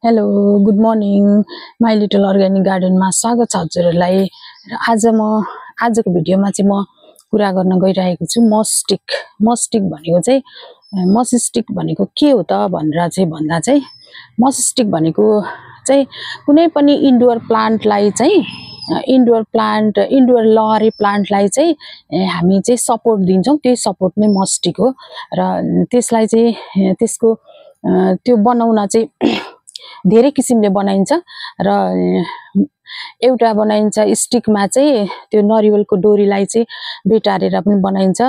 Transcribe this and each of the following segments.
Hello good morning my little organic गार्डनमा स्वागत छ हजुरहरूलाई। आज म आजको भिडियोमा चाहिँ म कुरा गर्न गइरहेको छु मस्टिक भनेको चाहिँ मस्टिक भनेको के हो त भनेर चाहिँ भन्दा चाहिँ मस्टिक भनेको चाहिँ कुनै पनि इन्डोर प्लान्टलाई चाहिँ इन्डोर लहरे प्लान्टलाई चाहिँ हामी चाहिँ सपोर्ट दिन्छौँ। त्यही सपोर्ट नै मस्टिक हो र त्यसलाई चाहिँ त्यसको त्यो बनाउन चाहिँ धेरै किसिमले बनाइन्छ र एउटा बनाइन्छ स्टिकमा चाहिँ त्यो नरिवलको डोरीलाई चाहिँ बेटारेर पनि बनाइन्छ।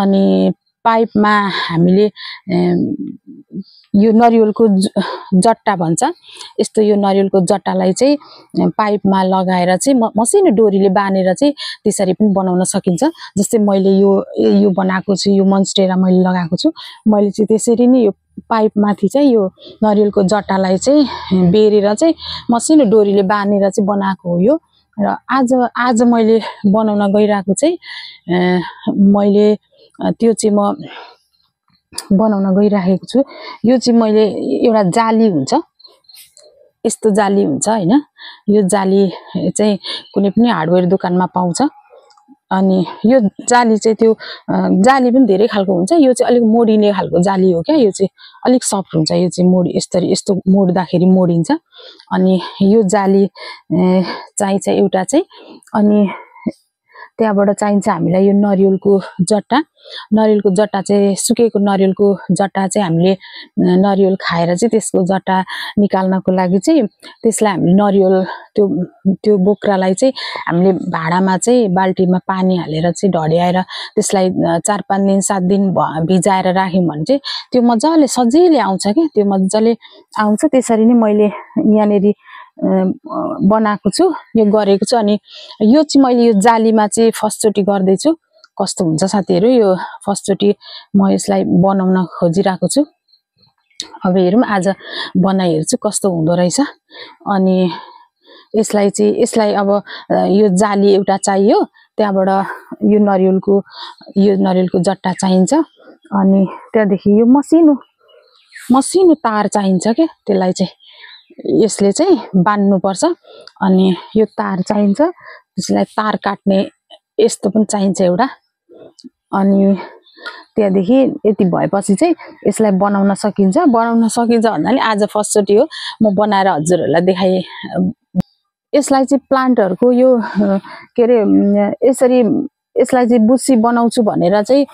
अनि पाइपमा हामीले यो नरिवलको जट्टा भन्छ, यस्तो यो नरिवलको जट्टालाई चाहिँ पाइपमा लगाएर चाहिँ मसिनो डोरीले बाँधेर चाहिँ त्यसरी पनि बनाउन सकिन्छ। जस्तै मैले यो बनाएको छु, यो मोन्स्टेरा मैले लगाएको छु। मैले चाहिँ त्यसरी नै यो पाइपमाथि चाहिँ यो नरिवलको जट्टालाई चाहिँ बेरेर चाहिँ मसिनो डोरीले बाँधेर चाहिँ बनाएको हो यो। र आज मैले बनाउन गइरहेको चाहिँ मैले त्यो चाहिँ म बनाउन गइरहेको छु। यो चाहिँ मैले एउटा जाली हुन्छ, यस्तो जाली हुन्छ हैन। यो जाली चाहिँ कुनै पनि हार्डवेयर दोकानमा पाउँछ। अनि यो जाली चाहिँ त्यो जाली पनि धेरै खालको हुन्छ। यो चाहिँ अलिक मोडिने खालको जाली हो क्या। यो चाहिँ अलिक सफ्ट हुन्छ। यो चाहिँ यस्तो मोड्दाखेरि मोडिन्छ। अनि यो जाली चाहिन्छ एउटा चाहिँ। अनि त्यहाँबाट चाहिन्छ हामीलाई यो नरिवलको जट्टा चाहिँ सुकेको नरिवलको जट्टा चाहिँ हामीले नरिवल खाएर चाहिँ त्यसको जट्टा निकाल्नको लागि चाहिँ त्यसलाई हामीले नरिवल त्यो बोक्रालाई चाहिँ हामीले भाँडामा चाहिँ बाल्टीमा पानी हालेर चाहिँ ढड्याएर त्यसलाई 4-5 दिन 7 दिन भिजाएर राख्यौं भने चाहिँ त्यो मजाले सजिलै आउँछ क्या। त्यो मजाले आउँछ। त्यसरी नै मैले यहाँनेरि बनाएको छु, यो गरेको छु। अनि यो चाहिँ मैले यो जालीमा चाहिँ फर्स्ट चोटी गर्दैछु। कस्तो हुन्छ साथीहरु, यो फर्स्ट चोटी म यसलाई बनाउन खोजिरहेको छु। अब हेरौँ आज बनाइ हेर्छु कस्तो हुँदो रहेछ। अनि यसलाई अब यो जाली एउटा चाहियो, त्यहाँबाट यो नरिवलको जट्टा चाहिन्छ। अनि त्यहाँदेखि यो मसिनो तार चाहिन्छ के, त्यसलाई चाहिँ यसले चाहिँ बान्नु पर्छ। अनि यो तार चाहिन्छ, त्यसलाई तार काट्ने यस्तो पनि चाहिन्छ एउटा। अनि त्यहाँदेखि यति भएपछि चाहिँ यसलाई बनाउन सकिन्छ भन्नाले आज फर्स्ट चोटी हो म बनाएर हजुरहरूलाई देखाएँ। यसलाई चाहिँ प्लान्टहरुको यो के रे यसलाई चाहिँ बुस्सी बनाउँछु भनेर चाहिँ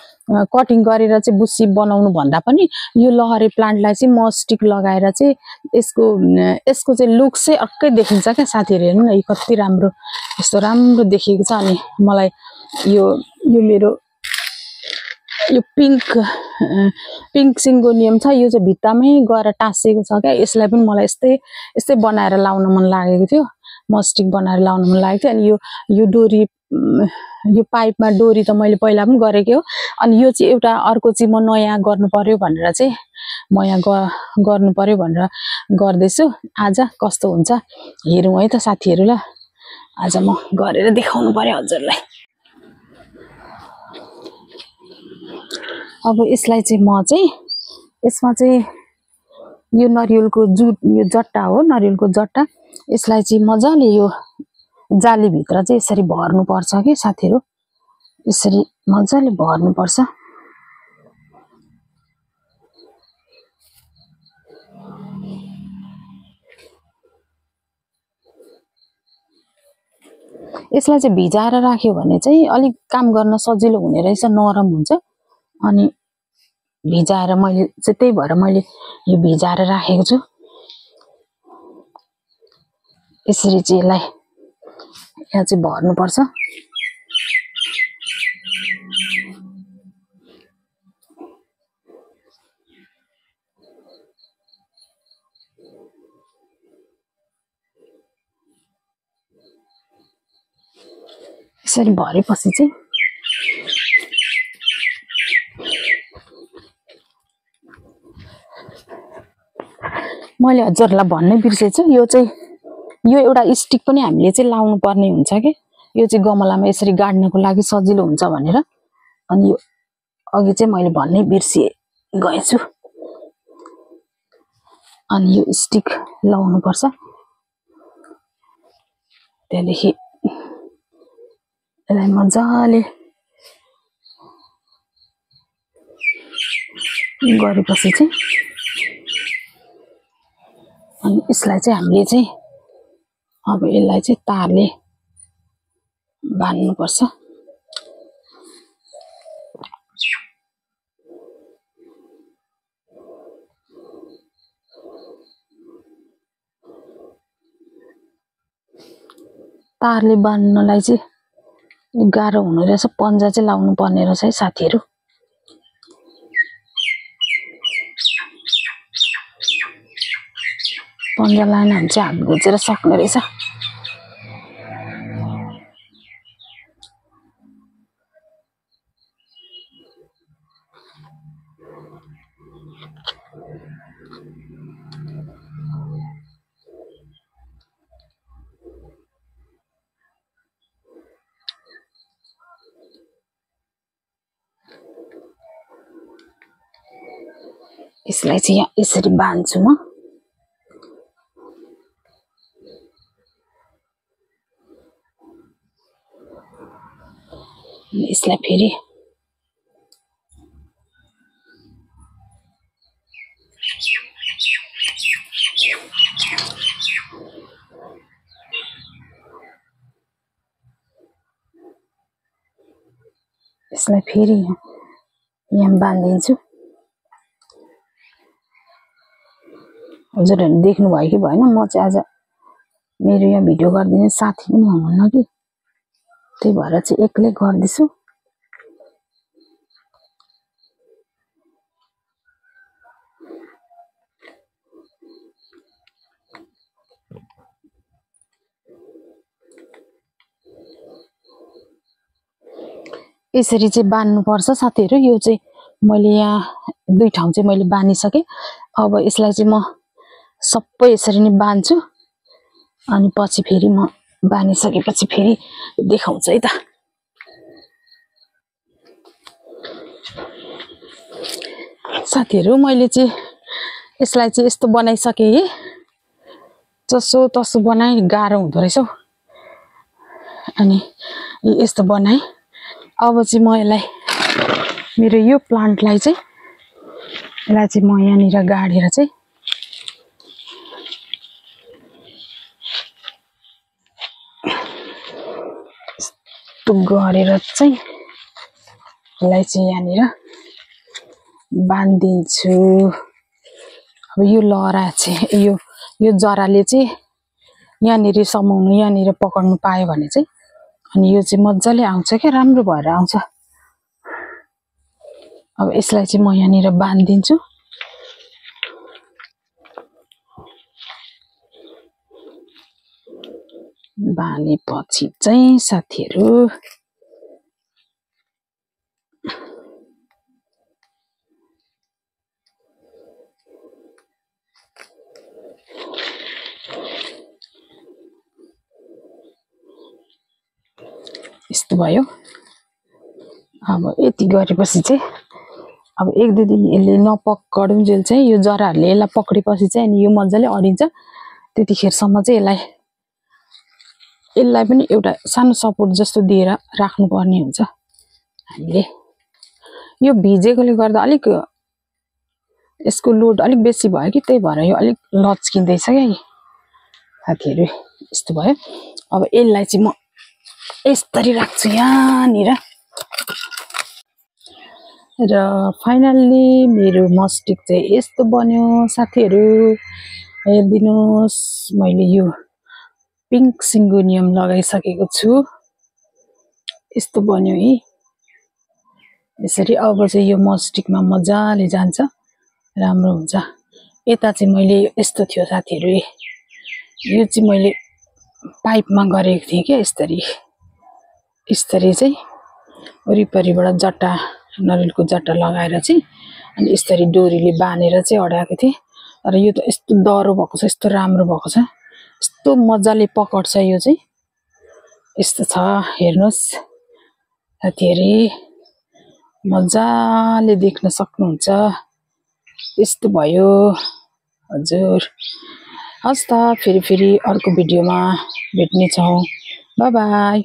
कटिङ गरेर चाहिँ बुस्सी बनाउनु भन्दा पनि यो लहरे प्लान्टलाई चाहिँ मस्टिक लगाएर चाहिँ यसको चाहिँ लुक चाहिँ अर्कै देखिन्छ क्या साथीहरु। हेर्नु न, यो कति राम्रो, यस्तो राम्रो देखिएको छ। अनि मलाई यो मेरो यो पिङ्क सिङ्गोनियम छ, यो चाहिँ भित्तामै गएर टाँसेको छ क्या। यसलाई पनि मलाई यस्तै बनाएर लाउन मन लागेको थियो, मस्टिक बनाएर लाउन मन लागेको थियो। अनि यो डोरी, यो पाइपमा डोरी त मैले पहिला पनि गरेकै हो। अनि यो चाहिँ एउटा अर्को चाहिँ म नयाँ गर्नु पर्यो भनेर चाहिँ गर्दैछु। आज कस्तो हुन्छ हेरौँ है त साथीहरु। ल आज म गरेर देखाउनु पर्यो हजुरलाई। अब यसलाई चाहिँ यसमा चाहिँ यो नरिवलको यो जट्टा हो, नरिवलको जट्टा। यसलाई चाहिँ मजाले यो जाली भित्र चाहिँ यसरी भर्नु पर्छ के साथीहरु। यसरी मजाले भर्नु पर्छ। यसलाई चाहिँ भिजाएर राख्यो भने चाहिँ अलिक काम गर्न सजिलो हुने रहेछ, नरम हुन्छ। अनि भिजाएर मैले चाहिँ त्यही भएर मैले यो भिजाएर राखेको छु। यसरी चाहिँ यसलाई यहाँ चाहिँ भर्नु पर्छ। यसरी भरेपछि चाहिँ मैले हजुरलाई भन्नै बिर्सेछु, यो एउटा स्टिक पनि हामीले चाहिँ लाउनु पर्ने हुन्छ के। यो चाहिँ गमलामा यसरी गाड्नको लागि सजिलो हुन्छ भनेर। अनि यो अघि चाहिँ मैले भन्नै बिर्सिए गएछु। अनि यो स्टिक लाउनु पर्छ त्यहाँदेखि यसलाई मजाले गरेपछि चाहिँ अनि यसलाई चाहिँ हामीले चाहिँ अब यसलाई चाहिँ तारले बान्नु पर्छ तारले बान्नलाई चाहिँ गाह्रो हुने रहेछ पन्जा चाहिँ लाउनु पर्ने रहेछ है साथीहरु पन्जा लाएन भने चाहिँ हात घुचेर सक्ने रहेछ यसलाई चाहिँ यहाँ यसरी बान्छु म यसलाई फेरि यहाँ बान्दिन्छु हजुरहरु देख्नु भयो कि भएन म चाहिँ आज मेरो यहाँ भिडियो गर्दिने साथी पनि हुनुहुन्न कि त्यही भएर चाहिँ एक्लै गर्दिछु यसरी चाहिँ बान्नु पर्छ साथीहरु यो चाहिँ मैले यहाँ दुई ठाउँ चाहिँ मैले बानिसके अब यसलाई चाहिँ म सबै यसरी नै बान्छु अनि पछि फेरि म बानिसकेपछि फेरि देखाउँछु है त साथीहरु मैले चाहिँ यसलाई चाहिँ यस्तो बनाइसके है जसो तसो बनाइ गाह्रो हुँदो रहेछ अनि यस्तो बनाइ अब चाहिँ म यसलाई मेरो यो प्लान्टलाई चाहिँ यसलाई चाहिँ म यहाँनिर गाडेर चाहिँ यस्तो गरेर चाहिँ यसलाई चाहिँ यहाँनिर बान्दिन्छु अब यो लहरा चाहिँ यो जराले चाहिँ यहाँनिर समाउनु यहाँनिर पकड्नु पायो भने चाहिँ अनि यो चाहिँ मज्जाले आउँछ के राम्रो भएर आउँछ अब यसलाई चाहिँ म यहाँनिर बान्दिन्छु बानेपछि चाहिँ साथीहरु यस्तो भयो अब यति गरेपछि चाहिँ अब एक दुई दिन यसले नपकडुन्जेल चाहिँ यो जराहरुले यसलाई पक्रेपछि चाहिँ अनि यो मज्जाले अडिन्छ त्यतिखेरसम्म चाहिँ यसलाई पनि एउटा सानो सपोर्ट जस्तो दिएर राख्नु पर्ने हुन्छ हामीले यो भिजेकोले गर्दा अलिक यसको लोड अलिक बेसी भयो कि त्यही भएर यो अलिक लच्किँदैछ के साथीहरु यस्तो भयो अब यसलाई चाहिँ म यसरी राख्छु यहाँनिर र फाइनल्ली मेरो मस्टिक चाहिँ यस्तो बन्यो साथीहरु हेर्दिनुस् मैले यो पिंक सिंगोनियम लगाइसकेको छु यस्तो बन्यो है यसरी अब चाहिँ यो मस्टिकमा मजाले जान्छ राम्रो हुन्छ यता चाहिँ मैले यस्तो थियो साथीहरु यो चाहिँ मैले पाइपमा गरेको थिएँ के यसरी चाहिँ वरिपरिबाट जट्टा नरिवलको जट्टा लगाएर चाहिँ अनि यसरी डोरीले बानेर चाहिँ अड्याएको थिएँ तर यो त यस्तो डह्रो भएको छ यस्तो राम्रो भएको छ यस्तो मजाले पकड्छ यो चाहिँ यस्तो छ हेर्नुस् साथीहरु मजाले देख्न सक्नुहुन्छ यस्तो भयो हजुर हस् त फेरि अर्को भिडियोमा भेट्ने छौँ बाइ बाइ